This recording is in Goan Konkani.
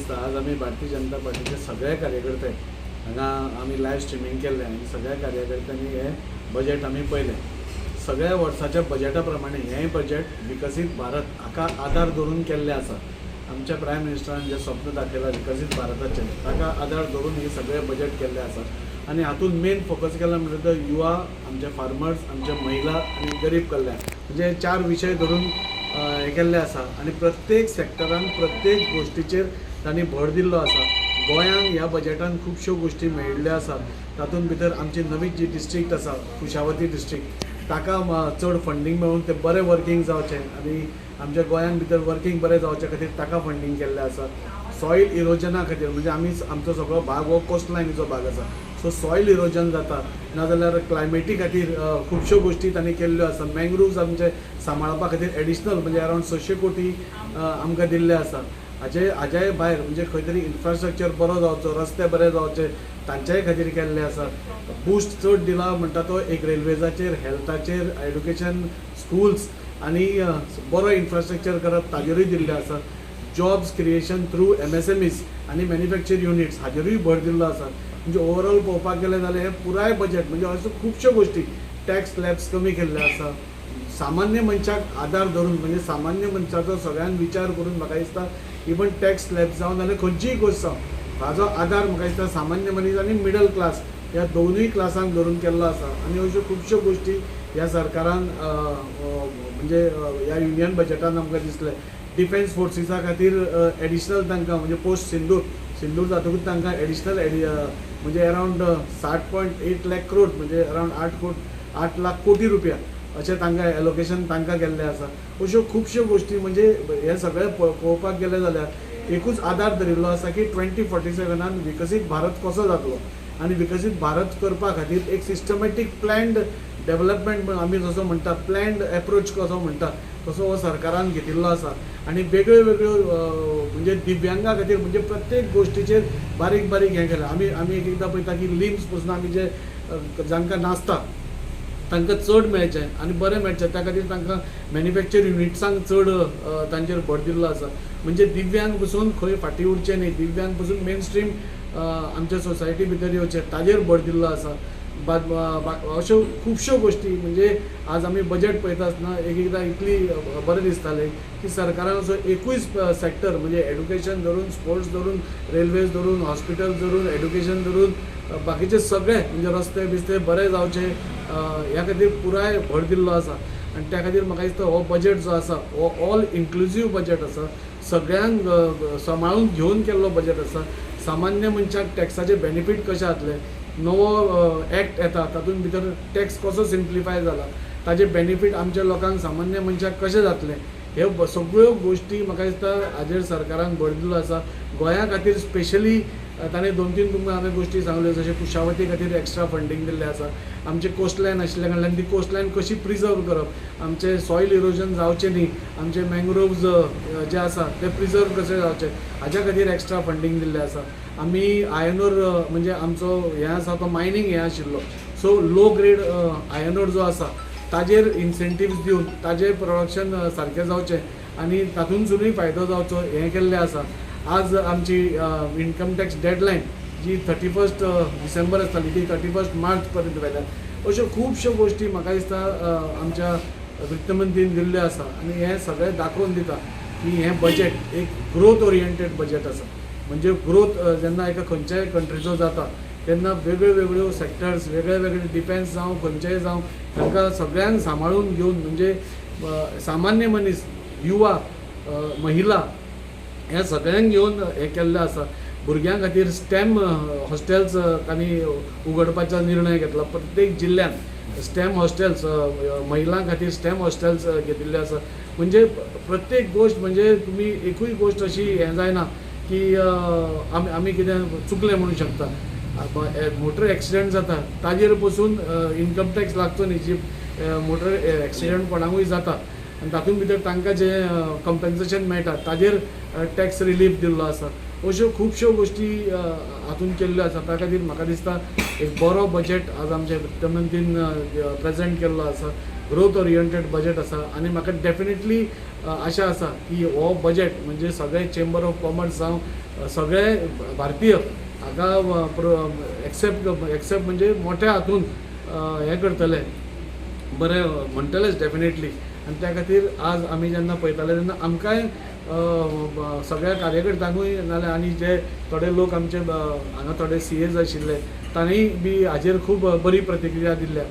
दिसता आज आमी भारतीय जनता पार्टीचे सगळे कार्यकर्ते हांगा आमी लायव्ह स्ट्रिमींग केल्लें आनी सगळ्या कार्यकर्त्यांनी हें बजेट आमी पळयलें. सगळ्या वर्साच्या बजेटा प्रमाणे हेंय बजेट विकसीत भारत हाका आदार धरून केल्लें आसा. आमच्या प्रायम मिनिस्टरान जें स्वप्न दाखयलां विकसीत भारताचें, ताका आदार धरून हें सगळें बजेट केल्लें आसा. आनी हातूंत मेन फोकस केला म्हणल्यार तो युवा, आमचे फार्मर्स, आमचे महिला आनी गरीब कल्याण, म्हणजे चार विशय धरून हें केल्लें आसा. आनी प्रत्येक सेक्टरान प्रत्येक गोश्टीचेर तांणी भर दिल्लो आसा. गोंयांक ह्या बजेटान खुबश्यो गोश्टी मेळिल्ल्यो आसा. तातूंत भितर आमची नवी जी डिस्ट्रिक्ट आसा, कुशावती डिस्ट्रिक्ट, ताका चड फंडींग मेळून ते बरें वर्कींग जावचें आनी आमच्या गोंयांत भितर वर्कींग बरें जावचे खातीर ताका फंडींग केल्लें आसा. सॉयल इरोजना खातीर, म्हणजे आमी आमचो सगळो भाग हो कोस्ट लायनीचो भाग आसा, सो सॉयल इरोजन जाता, नाजाल्यार क्लायमेटी खातीर खुबश्यो गोश्टी तांणी केल्ल्यो आसा. मँग्रुव्स आमचे सांबाळपा खातीर एडिशनल म्हणजे अरावंड 600 कोटी आमकां दिल्ले आसा. हाज्याय भायर म्हणजे खंय तरी इन्फ्रास्ट्रक्चर बरो जावचो, रस्ते बरे जावचे, तांच्याय खातीर केल्ले आसा. बूस्ट चड दिला म्हणटा तो एक रेल्वेजाचेर, हेल्थाचेर, एड्युकेशन, स्कुल्स आनी बरो इन्फ्रास्ट्रक्चर करप ताजेरूय दिल्लें आसा. Jobs creation through MSMEs आनी मॅन्युफॅक्चर युनिट्स हाजेरूय भर दिल्लो आसा. म्हणजे ओवरऑल पळोवपाक गेलें जाल्यार हें पुराय बजेट म्हणजे अश्यो खुबश्यो गोश्टी, टॅक्स स्लॅब्स कमी केल्ले आसा, सामान्य मनशाक आदार धरून, म्हणजे सामान्य मनशाचो सगळ्यान विचार करून म्हाका दिसता इवन टॅक्स स्लॅब जावं नाल्यार खंयचीय गोश्ट जावं, हाजो आदार म्हाका दिसता सामान्य मनीस आनी मिडल क्लास ह्या दोनूय क्लासांक धरून केल्लो आसा. आनी अश्यो खुबश्यो गोश्टी ह्या सरकारान म्हणजे ह्या युनियन बजेटान आमकां दिसलें. डिफेन्स फोर्सीसा खातीर एडिशनल तांकां म्हणजे पोस्ट सिंदूर, सिंदूर जातकूच तांकां एडिशनल म्हणजे अरावंड 60.8 लाख क्रोड, म्हणजे अरावंड 8 लाख कोटी रुपया अशें तांकां एलोकेशन तांकां केल्लें आसा. अश्यो खुबश्यो गोश्टी म्हणजे हें सगळें पळोवपाक गेलें जाल्यार एकूच आदार धरिल्लो आसा की 2047 विकसीत भारत कसो जातलो आनी विकसीत भारत करपा खातीर एक सिस्टमॅटीक प्लॅन्ड डेव्हलपमेंट आमी जसो म्हणटा, प्लॅन्ड एप्रोच कसो म्हणटा तसो हो सरकारान घेतिल्लो आसा. आनी वेगळ्यो वेगळ्यो म्हणजे दिव्यांगा खातीर म्हणजे प्रत्येक गोश्टीचेर बारीक बारीक हें केलां. आमी एक एकदां पळयता की लिम्स पसून आमी जे जांकां नासता तांकां चड मेळचें आनी बरें मेळचें त्या खातीर तांकां मॅन्युफॅक्चर युनिट्सांक चड तांचेर भर दिल्लो आसा. म्हणजे दिव्यांग पसून खंय फाटीं उरचें न्ही, दिव्यांग पसून मेन स्ट्रीम आमच्या सोसायटी भितर येवचें ताजेर भर दिल्लो आसा. अश्यो खुबश्यो गोश्टी म्हणजे आज आमी बजेट पळयता आसतना एक एकदां इतली बरें दिसतालें की सरकारान असो एकूय सेक्टर म्हणजे एड्युकेशन धरून, स्पोर्ट्स धरून, रेल्वेज धरून, हॉस्पिटल धरून, एड्युकेशन धरून, बाकीचे सगळे म्हणजे रस्ते बिस्ते बरे जावचे ह्या खातीर पुराय भर दिल्लो आसा. आनी त्या खातीर म्हाका दिसता हो बजेट जो आसा हो ऑल इन्क्लुजीव बजेट आसा, सगळ्यांक सांबाळून घेवन केल्लो बजेट आसा. सामान्य मनशाक टॅक्साचे बेनिफीट कशें जातले, नवो एक्ट येता तातूंत भितर टॅक्स कसो सिम्प्लिफाय जाला ताजे बेनिफीट आमच्या लोकांक सामान्य मनशाक कशें जातलें, हे सगळ्यो गोश्टी म्हाका दिसता हाजेर सरकारान भर दिल्लो आसा. गोंया खातीर स्पेशली ताणें 2-3 तुमकां हांवें गोश्टी सांगल्यो, जशें कुशावती खातीर एक्स्ट्रा फंडींग दिल्लें आसा, आमचे कोस्टलायन आशिल्ल्या कारणान ती कोस्टलायन कशी प्रिजर्व करप, आमचें सॉयल इरोजन जावचें न्ही, आमचे मँग्रोव्ज जे आसा ते प्रिजर्व कशे जावचे हाज्या खातीर एक्स्ट्रा फंडींग दिल्लें आसा. आमी आयर्न ओर म्हणजे आमचो हें आसा तो मायनींग हें आशिल्लो, so low grade iron ore जो आसा ताजेर इन्सेंटिव्स दिवन ताजें प्रोडक्शन सारकें जावचें आनी तातूंतसुनूय फायदो जावचो हें केल्लें आसा. आज आमची इन्कम टॅक्स डेडलायन जी 31 डिसेंबर आसताली ती 31 मार्च पर्यंत व्हेल्या. अश्यो खुबश्यो गोश्टी म्हाका दिसता आमच्या वित्तमंत्रीन दिल्ल्यो आसा आनी हें सगळें दाखोवन दिता की हें बजेट एक ग्रोथ ओरिएंटेड बजेट आसा. म्हणजे ग्रोथ जेन्ना एका खंयच्याय कंट्रीचो जाता तेन्ना वेगळ्यो वेगळ्यो सेक्टर्स, वेगळे वेगळे डिफेन्स जावं खंयचेय जावं तांकां सगळ्यांक सांबाळून घेवन म्हणजे सामान्य मनीस, युवा, महिला ह्या सगळ्यांक घेवन हें केल्लें आसा. भुरग्यां खातीर स्टॅम हॉस्टेल्स तांणी उगडपाचो निर्णय घेतला. प्रत्येक जिल्ल्यांत स्टॅम हॉस्टेल्स, महिलां खातीर स्टॅम हॉस्टेल्स घेतिल्ले आसा. म्हणजे प्रत्येक गोश्ट म्हणजे तुमी एकूय गोश्ट अशी हें जायना की आमी कितें चुकलें म्हणूंक शकता. मोटर एक्सिडंट जाता ताजेर पसून इन्कम टॅक्स लागचो न्ही, जी मोटर एक्सिडंट कोणाकूय जाता आनी तातूंत भितर तांकां जें कंपन्सेशन मेळटा ताजेर टॅक्स रिलीफ दिल्लो आसा. अश्यो खुबश्यो गोश्टी हातूंत केल्ल्यो आसा. त्या खातीर म्हाका दिसता एक बरो बजेट आज आमच्या वित्तमंत्रीन प्रेजेंट केल्लो आसा. ग्रोथ ओरिएंटेड बजेट आसा आनी म्हाका डेफिनेटली आशा आसा की हो बजेट म्हणजे सगळे चेंबर ऑफ कॉमर्स जावं सगळे भारतीय हाका एक्सेप्ट एक्सेप्ट म्हणजे मोठ्या हातून हें करतले, बरें म्हणटलेच डेफिनेटली. आनी त्या खातीर आज आमी जेन्ना पळयताले तेन्ना आमकांय सगळ्या कार्यकर्त्यांकूय नाल्यार आनी जे थोडे लोक आमचे हांगा थोडे CAs आशिल्ले तांणीय बी हाजेर खूब बरी प्रतिक्रिया दिल्ल्या.